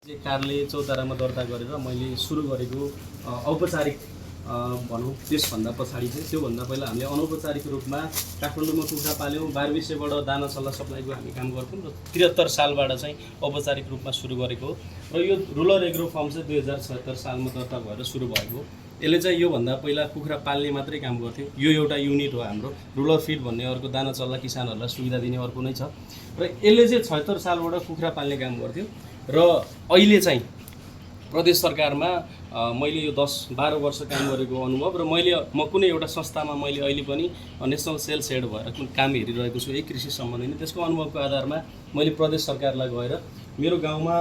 कार्यालय चौतारामा दर्ता गरेर मैले सुरु गरेको औपचारिक भनौँ त्यसभन्दा पछाडि चाहिँ त्योभन्दा पहिला हामीले अनौपचारिक रूपमा काठमाडौँमा कुखुरा पाल्यौँ। 12/20बाट दाना चल्ला सप्लाईको हामी काम गर्थ्यौँ र 73 सालबाट चाहिँ औपचारिक रूपमा सुरु गरेको हो र यो रुरल एग्रो फर्म चाहिँ 2076 सालमा दर्ता भएर सुरु भएको हो। यसले चाहिँ योभन्दा पहिला कुखुरा पाल्ने मात्रै काम गर्थ्यो। यो एउटा युनिट हो हाम्रो रुरल फिड भन्ने, अर्को दाना चल्ला किसानहरूलाई सुविधा दिने अर्को नै छ र यसले चाहिँ 76 सालबाट कुखुरा पाल्ने काम गर्थ्यो र अहिले चाहिँ प्रदेश सरकारमा मैले यो 10-12 वर्ष काम गरेको अनुभव र म कुनै एउटा संस्थामा मैले अहिले पनि नेसनल सेल्स हेड भएर काम हेरिरहेको छु यही कृषि सम्बन्धी नै। त्यसको अनुभवको आधारमा मैले प्रदेश सरकारलाई गएर मेरो गाउँमा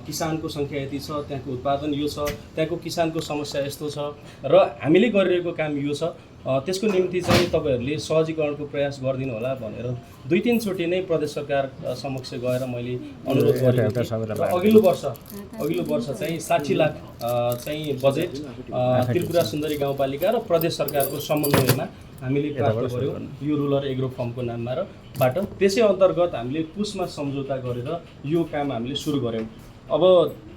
किसानको सङ्ख्या यति छ, त्यहाँको उत्पादन यो छ, त्यहाँको किसानको समस्या यस्तो छ र हामीले गरिरहेको काम यो छ, त्यसको निम्ति चाहिँ तपाईँहरूले सहजीकरणको प्रयास गरिदिनु होला भनेर 2-3 चोटि नै प्रदेश सरकार समक्ष गएर मैले अनुरोध गरेको थिएँ। अघिल्लो वर्ष चाहिँ 60 लाख चाहिँ बजेट त्रिपुरा सुन्दरी गाउँपालिका र प्रदेश सरकारको समन्वयमा हामीले प्राप्त गर्यौँ यो रुरल एग्रो फर्मको नाममा र बाट। त्यसै अन्तर्गत हामीले पुसमा सम्झौता गरेर यो काम हामीले सुरु गऱ्यौँ। अब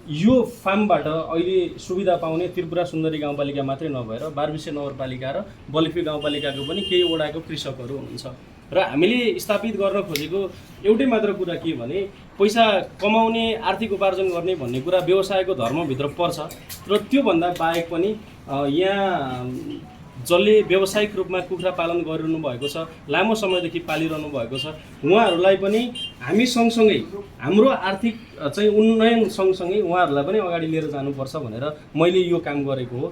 यो फार्मबाट अहिले सुविधा पाउने त्रिपुरा सुन्दरी गाउँपालिका मात्रै नभएर 12/20 नगरपालिका र बलिफी गाउँपालिकाको पनि केही वडाको कृषकहरू हुनुहुन्छ र हामीले स्थापित गर्न खोजेको एउटै मात्र कुरा के भने पैसा कमाउने, आर्थिक उपार्जन गर्ने भन्ने कुरा व्यवसायको धर्मभित्र पर्छ र त्योभन्दा बाहेक पनि यहाँ जसले व्यावसायिक रूपमा कुखुरा पालन गरिरहनु भएको छ, लामो समयदेखि पालिरहनु भएको छ, उहाँहरूलाई पनि हामी सँगसँगै हाम्रो आर्थिक चाहिँ उन्नयन सँगसँगै उहाँहरूलाई पनि अगाडि लिएर जानुपर्छ भनेर मैले यो काम गरेको हो।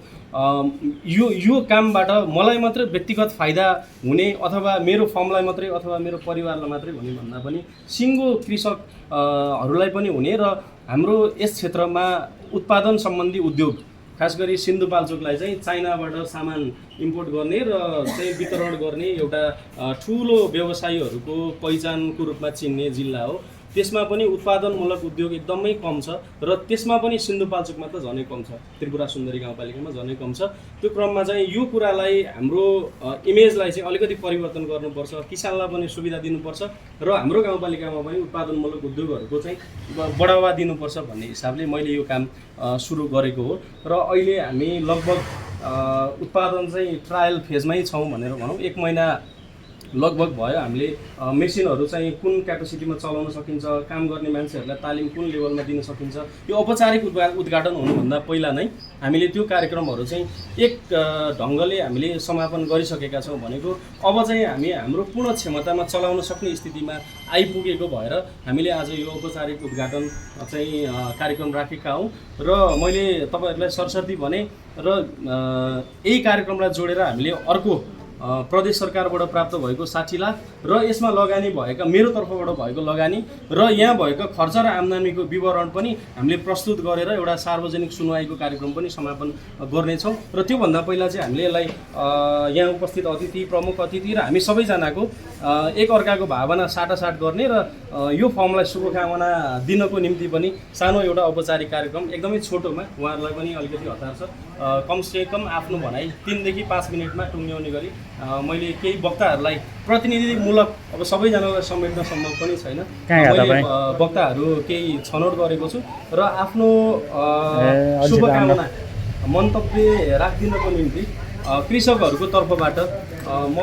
यो कामबाट मलाई मात्रै व्यक्तिगत फाइदा हुने अथवा मेरो फर्मलाई मात्रै अथवा मेरो परिवारलाई मात्रै हुने भन्दा पनि सिङ्गो कृषकहरूलाई पनि हुने र हाम्रो यस क्षेत्रमा उत्पादन सम्बन्धी उद्योग खास गरी सिन्धुपाल्चोकलाई चाहिँ चाइनाबाट सामान इम्पोर्ट गर्ने र चाहिँ वितरण गर्ने एउटा ठुलो व्यवसायीहरूको पहिचानको रूपमा चिन्ने जिल्ला हो। त्यसमा पनि उत्पादनमूलक उद्योग एकदमै कम छ र त्यसमा पनि सिन्धुपाल्चोकमा त झनै कम छ, त्रिपुरा सुन्दरी गाउँपालिकामा झनै कम छ। त्यो क्रममा चाहिँ यो कुरालाई हाम्रो इमेजलाई चाहिँ अलिकति परिवर्तन गर्नुपर्छ, किसानलाई पनि सुविधा दिनुपर्छ र हाम्रो गाउँपालिकामा पनि उत्पादनमूलक उद्योगहरूको चाहिँ बढावा दिनुपर्छ भन्ने हिसाबले मैले यो काम सुरु गरेको हो र अहिले हामी लगभग उत्पादन चाहिँ ट्रायल फेजमै छौँ भनेर भनौँ। 1 महिना लगभग भयो। हामीले मेसिनहरू चाहिँ कुन क्यापेसिटीमा चलाउन सकिन्छ, काम गर्ने मान्छेहरूलाई तालिम कुन लेभलमा दिन सकिन्छ, यो औपचारिक उद्घाटन हुनुभन्दा पहिला नै हामीले त्यो कार्यक्रमहरू चाहिँ एक ढङ्गले हामीले समापन गरिसकेका छौँ भनेको अब चाहिँ हामी हाम्रो पूर्ण क्षमतामा चलाउन सक्ने स्थितिमा आइपुगेको भएर हामीले आज यो औपचारिक उद्घाटन चाहिँ कार्यक्रम राखेका हौँ र मैले तपाईँहरूलाई सरसर्ती भने र यही कार्यक्रमलाई जोडेर हामीले अर्को प्रदेश सरकारबाट प्राप्त भएको 60 लाख र यसमा लगानी भएका मेरो तर्फबाट भएको लगानी र यहाँ भएको खर्च र आम्दानीको विवरण पनि हामीले प्रस्तुत गरेर एउटा सार्वजनिक सुनवाईको कार्यक्रम पनि समापन गर्नेछौँ र त्योभन्दा पहिला चाहिँ हामीले यसलाई यहाँ उपस्थित अतिथि, प्रमुख अतिथि र हामी सबैजनाको एक अर्काको भावना साटासाट गर्ने र यो फर्मलाई शुभकामना दिनको निम्ति पनि सानो एउटा औपचारिक कार्यक्रम एकदमै छोटोमा उहाँहरूलाई पनि अलिकति हतार छ, कमसेकम आफ्नो भनाइ 3 देखि 5 मिनटमा टुङ्ग्याउने गरी मैले केही वक्ताहरूलाई प्रतिनिधिमूलक, अब सबैजनालाई समेट्न सम्भव पनि छैन, मैले वक्ताहरू केही छनौट गरेको छु र आफ्नो शुभकामना मन्तव्य राखिदिनको निम्ति कृषकहरूको तर्फबाट म